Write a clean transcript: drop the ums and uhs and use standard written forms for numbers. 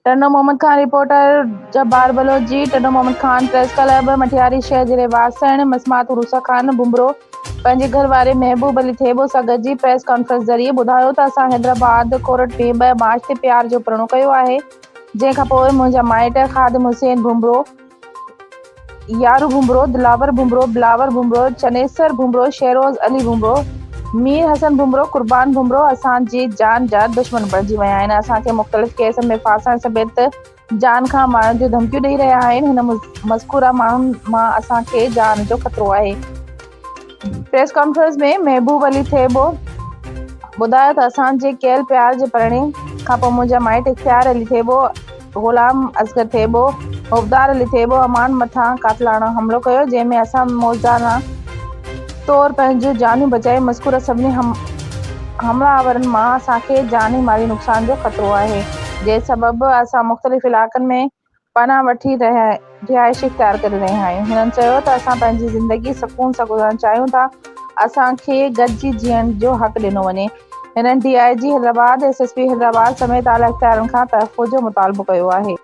Tando Muhammad Khan, reporter, Jabbar Baloch جي Tando Muhammad Khan press club Matiari شهر جي رهواسڻ مسمات عروسه خان ڀنڀرو پنهنجي گهر واري محبوب علي ٿيٻو سان گڏجي پريس ڪانفرنس ذريعي ٻڌايو ته اسان حيدرآباد ڪورٽ ۾ 2 مارچ تي پيار جو پرڻو ڪيو آهي جنهن کانپوء منهنجا مائٽ خادم حسين ڀنڀرو، يارو ڀنڀرو، دلاور ڀنڀرو، بلاور ڀنڀرو، چنيسر ڀنڀرو، شيروز علي ڀنڀرو، مير حسن ڀنڀرو، قربان ڀنڀرو اسان جي جان جا دشمن بڻجي ويا آهن، اسان کي مختلف ڪيسن ۾ ڦاسائڻ سميت جان کان مارڻ جون ڌمڪيون ڏئي رهيا آهن، هن مذڪوره ماڻهن مان اسان کي جان جو خطرو آهي. پريس ڪانفرنس ۾ محبوب علي ٿيٻو ٻڌايو ته اسان جي ڪيل پيار جي پرڻي کانپوء منهنجا مائٽ اختيار علي ٿيٻو، غلام اصغر ٿيٻو، حبدار علي ٿيٻو امان مٿان قاتلاڻو حملو ڪيو جنهن ۾ اسان معجزانه طور پنهنجون جانيون بچائي مذڪوره سڀني حمله آورن مان اسان کي جاني مالي نقصان جو خطرو آهي جنهن سبب اسان مختلف علائقن ۾ پناهه وٺي رهائش اختيار ڪري رهيا آهيون. هنن چيو ته اسان پنهنجي زندگي سڪون سان گذارڻ چاهيون ٿا، اسان کي گڏجي جيئڻ جو حق ڏنو وڃي. هنن D I G Hyderabad, S S P Hyderabad سميت اعليٰ اختيارين کان تحفظ جو مطالبو ڪيو آهي.